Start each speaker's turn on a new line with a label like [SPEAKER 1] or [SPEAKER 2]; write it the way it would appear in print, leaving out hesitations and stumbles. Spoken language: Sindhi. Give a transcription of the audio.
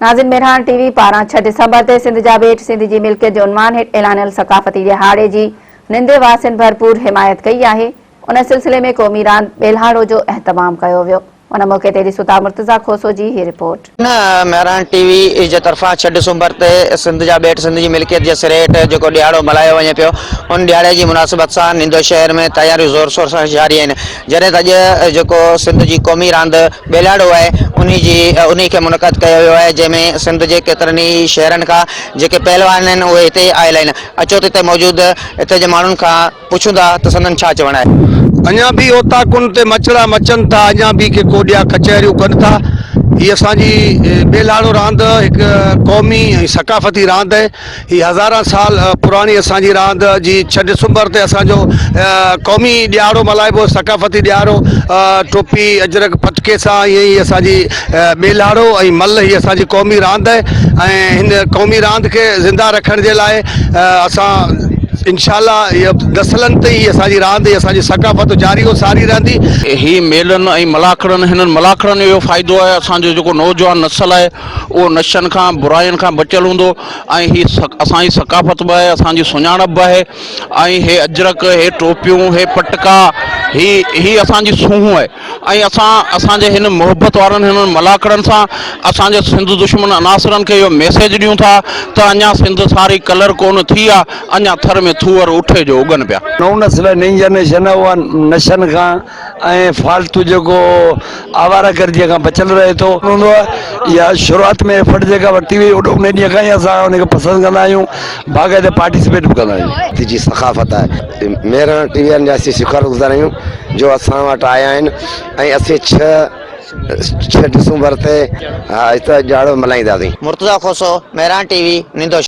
[SPEAKER 1] ناظرين مهراڻ ٽي وي پاران ڇهه ڊسمبر تي سنڌ جا ٻيٽ سنڌ جي ملڪيت جي عنوان هيٺ اعلانيل ثقافتي ڏهاڙي جي نندي واسين ڀرپور حمايت ڪئي آهي ان سلسلي ۾ قومي راند ٻيلهاڙو جو اهتمام ڪيو ويو ان موقعي تي ڏسون ٿا مرتضيٰ کوسو جي هي رپورٽ.
[SPEAKER 2] مهراڻ ٽي وي جي طرفان ڇهه ڊسمبر تي سنڌ جا ٻيٽ سنڌ جي ملڪيت جي سري هيٺ جيڪو ڏهاڙو ملهايو وڃي پيو ان ڏهاڙي جي مناسبت سان نندو شهر ۾ تياريون زور شور سان جاري آهن جڏهن ته اڄ جيڪو سنڌ جي قومي راند ٻيلاڙو آهي انهي جي انهي کي منعقد ڪيو ويو آهي جنهن ۾ سنڌ جي ڪيترن ئي شهرن کان جيڪي پهلوان آهن اهي هتي آيل آهن اچو ته هتي موجود هتي جي ماڻهن کان پڇون ٿا ته سندن ڇا چوڻ آهي.
[SPEAKER 3] اڃا به اوطاقن تي مڇڙا مچن ٿا اڃا به ڪي ڪوڏيا ڪچهريون ڪن ٿا هي اسان جي ٻيلهاڙو راند هڪ قومي ۽ ثقافتي راند آهي هي هزاران سال پراڻي اسان جي راند جي ڇهه ڊسمبر تي اسان جو قومي ڏهاڙو ملهائبو ثقافتي ڏهاڙو ٽوپي اجرڪ پٽڪي سان ائين ئي اسان جي ٻيلهاڙو ۽ ملهه هي اسان جي قومي راند آهي ۽ هن قومي راند کي زنده رکڻ جي لاء اسان انشاء الله هي نسلن تائين هي اسان جي راند هي اسان جي ثقافت جاري و ساري رهندي.
[SPEAKER 4] هي ميلن ۽ ملاکڙن هنن ملاکڙن جو اهو فائدو آهي اسان جو جيڪو نوجوان نسل آهي اهو نشن کان براين کان بچيل هوندو ۽ هي اسان جي ثقافت به آهي اسان جي سڃاڻپ به آهي ۽ هي اجرڪ هي ٽوپيون هي پٽڪا هي هي اسان جي سونهن آهي ۽ اسان اسان جي هن محبت وارن هنن ملاکڙن سان اسان جي سنڌ دشمن عناصرن کي اهو ميسيج ڏيون ٿا ته اڃا سنڌ ساري ڪلر ڪونه ٿي آ اڃا ٿر ۾ ٿوهر اٺي جو اگن پيا.
[SPEAKER 5] نئون نسل آهي نئين جنريشن آهي اها نشن کان ۽ فالتو جيڪو آواره گرديء کان بچيل رهي ٿو. هوندو آهي يا شروعات ۾ ايفرٽ جيڪا ورتي وئي ان ڏينهن کان ئي اسان ان کي پسند ڪندا آهيون باقاعده پارٽيسپيٽ به ڪندا آهيون.
[SPEAKER 6] هتي جي ثقافت آهي. مهراڻ ٽي وي وارن جا اسين شڪر گذار آهيون جو اسان وٽ آيا آهن ۽ اسين ڇهه ڇهه ڊسمبر تي هتي ڏهاڙو ملهائينداسين.
[SPEAKER 2] مرتضيٰ کوسو، مهراڻ ٽي وي، نندو.